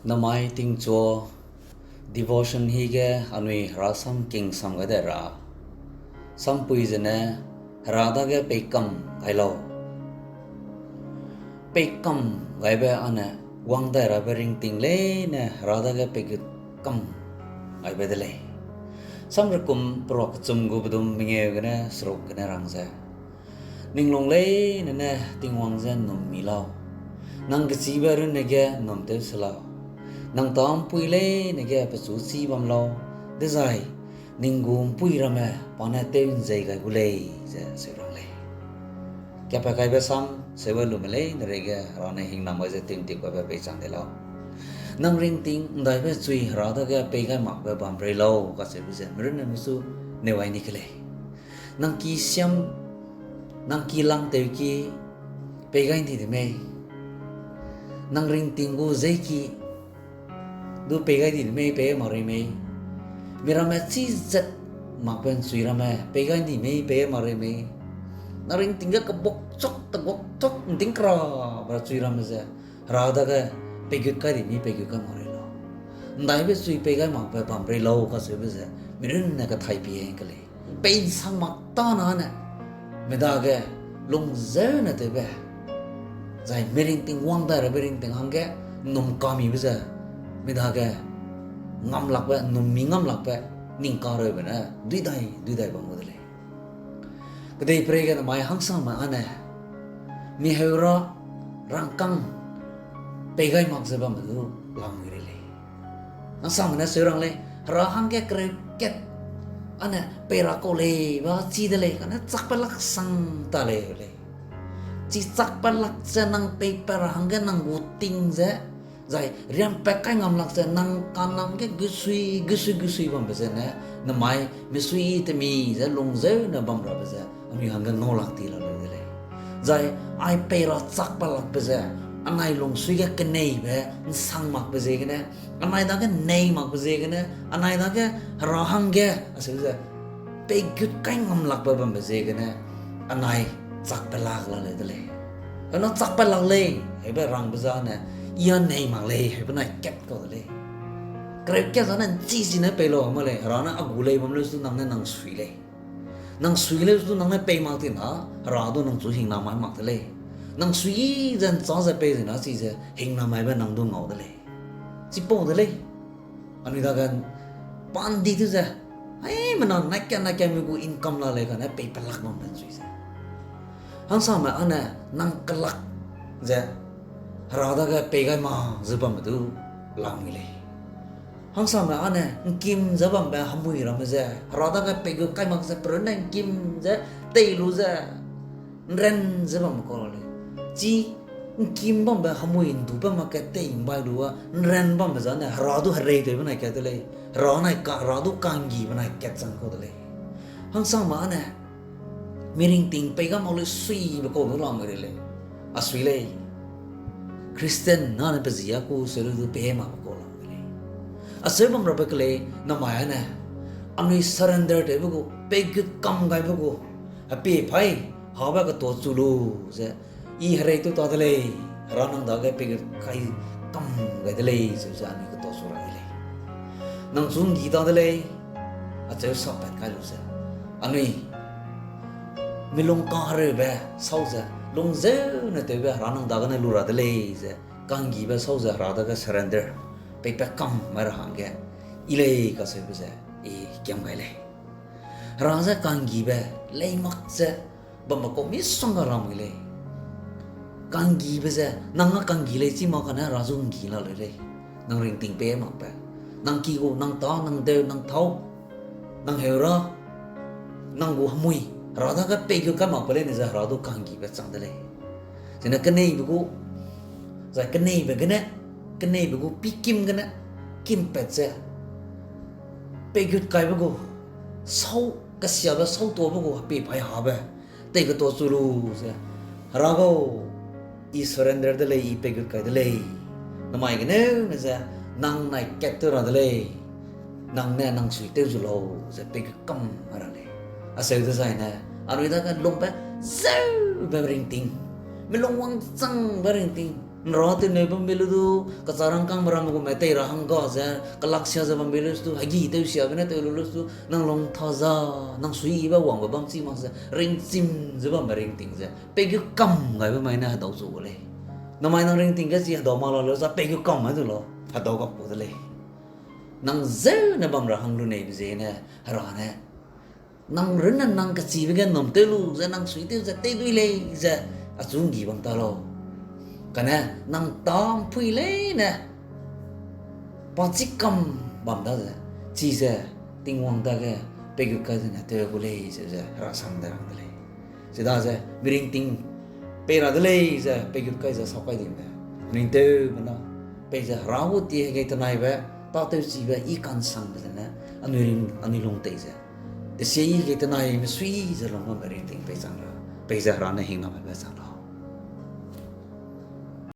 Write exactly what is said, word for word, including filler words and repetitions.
Namai tingchua devotion hige anui herasam kingsam gai de ra. Sampui zene Hera dage peikam gai lau. Peikam gaibe ane wang dai rabe ringting leine Hera dage peigut kam gaibe de lei. Samrekum peruak kechum gu bedum mengeu gene seruk gene rang ze, Ning lung leine ne Tingwang je ’nnum mi lau. Nang kechîbe runne ge ’nnum tew se lau. Nang tâ ’mpui leine ge pechu chî bam lau, dezai ning gu ’mpui ramme pa ne tew ’nzei gai gu lei, ze seu rang lei. Kapat kaibe sam seube lume leine reige Hera ne hingnam gai ze tew'ntip kaibe peichang de lau. Nang ringting ’ndaibe chui Hera dage pei gai makbe bam rei lau kacheube ze mirunne mesu neu ai ni ke lei. Nang ki siam, nang ki langtewki pei gai ndi de mei? Nang ringting gu zeiki du pei gai ndi de mei, pei mak rei mei? Miramme chî zat makbe ’nchui ramme pei gai ndi mei, pei mak rei mei? Nang ringting ge kebukchuk, teguakchuk, ’ndingkra ba chui ramme ze Hera dage peigut kai di mi, peigut kai mak rei lau. ’Ndaibe chui pei gai makbe bam rei lau kacheube ze mirunne kathai pie ke lei. Pei ’nsang mak tâne, mi dage lungzeune tewbe, zai mi ringting wang dai rabe ringting hangge ’nnum kamibe ze mi dage ngam lakbe, ’nnum mi ngam lakbe, ning kareube ne duidai duidai bam gu de lei. Kedeiperei ge namai hangsame âne mi heu ra rangkâng pei gai mak ze bambe du lamui rei lei. Hangsame ne seu rang lei, Hera hangge kereu kat âne pei ra kau lei ba chi de lei, kane chakpat lak sang ta lei lei. Chi chakpat lak ze nang peipat ra hangge nang gu ting ze, zai riampat kai ngam lak ze nang kanam ge gusui, gusui, gusui bambe zene, namai misui temi ze lungzeune bam rabe ze anui hangge ngau lak ti la leu de lei. Zai ai pei ra chakpat lakbe ze, anai lungsui ge keneibe ’nsang makbe ziegene, anai dage nei makbe ziegene, anai dage Hera hangge aseu ze peigut kai ngam lakbe bambe ziegene, anai chakpat lak la leu de lei. Hena chakpat lak lei heube rangbe zane, I a nei mak lei heube nai kat kau de lei. Kereu kat zane ’nchi sine pei lau ma lei, Hera ne a gu lei bam leu su nang ne nang sui lei. Nang sui leu su nang ne pei mak tina, Hera du nang chu hingnam mai mak de lei. Nang sui ze ’nchâ ze pei zena chize hingnam maibe nang du ngau de lei. Chipau de lei. Anui dage pandi tew ze, haimena naikat naikat mi gu income la lei kane peipat lak bambe ’nchui ze. Hangsame âne nang kelak ze Hera dage pei gai mak ze bambe du lamui lei. Hangsame âne ’ngkim ze bambe hemui ramme ze Hera dage peigut kai mak ze perunne ’ngkim ze tei lu ze ’nran ze bam kau lei. Chi ’ngkim bambe hemui ’ndupat mak kat tei ’mbai lu a ’nran bambe zane Hera du hereitewbe nai kat de lei. Hera nai ka, Hera du ka'nggibe nai kat chang kau de lei. Hangsame âne mi ringting pei ga mak lu suibe kau du lamui rei lei. A sui lei. Christian nane pe zi a ku se lu du pei makbe kau lamui lei. Aseu bam rabe kelei namai âne anui surrender tewbe gu, peigut kam gaibe gu, hepie paî habe ketuachu lu ze, I hereitew ta de lei, Hera nang dage peigut kai kam gai de lei, zeu ze anui ketuachu ra de lei. Nang chu ’nggi ta de lei, acheu sapat kai lu ze, anui milung kahereube sau ze, lungzeune tewbe Hera nang dagene lu ra de lei ze, ka'nggibe sau ze Hera dage surrender, peipat kam mai ra hangge, I lei kacheube ze, I kiam gai lei. Hera je ka'nggibe lei mak ze bambe kau misongga lamui lei. Ka'nggibe ze, nang a ka'nggi lei chi mak kane Hera zu ’nggi la leu lei. Nang ringting pei makbe, nang ki gu, nang tâ, nang deu, nang thâu, nang heu ra, nang gu hemui, Hera dage peigut kai makbe leine ze Hera du ka'nggibe chang de lei. Zene keneibe gu, zai keneibe gene, keneibe gu pikim gene, kimpat ze peigut kaibe gu, sau, kesiabe sautuabe gu hepie paî habe, tei ketuachu lu ze, Hera gau, I surrender de lei, I peigut kai de lei. Namai gene ne ze, nang nai kat tew ra de lei. Nang ne nang sui tew zu lau ze peigut kam ra lei. Aseu dezaine, anui dage lungbe zeube ringting, milung wangchangbe ringting, Nra tewneu bambe lu du, kachâ rangkâng meramme gume tei ra hangga ze, kelaksia ze bambe lu du, hegi tewsiabe ne tew lu lu du, nang lung tha za, nang suiyibe wangbe bam chi mak ze, ringchim ze bambe ringting ze, peigu kam gaibe mai ne hedau zu gu lei. Namai nang ringting ge chi hedau mak la lu za, peigu kam mai du lau, hedau gap ku de lei. Nang zeu ne bam ra hang lu neibe ziegene, Hera ne, nang runne nang kechibe ge nnum tew lu ze nang suitew ze tew dui lei ze achu nggi bam ta lau. Kane nang tâ ’mpui leine pa chî kam bam da ze, chize Tingwang dage peigut kai zene tew gu lei ze, ze Hera sang de rang de lei. Chidaze miringting pei ra de lei ze peigut kai ze sau kai dibe, ringtewbe na, peize Hera gu tie hegei tenaibe, tâtewchibe i kansangbe zene, anui ring, anui lung tei ze, desie i hegei tenai mesui ze lung bambe ringting pei chang ra, peize Hera ne hingnambe chang ra.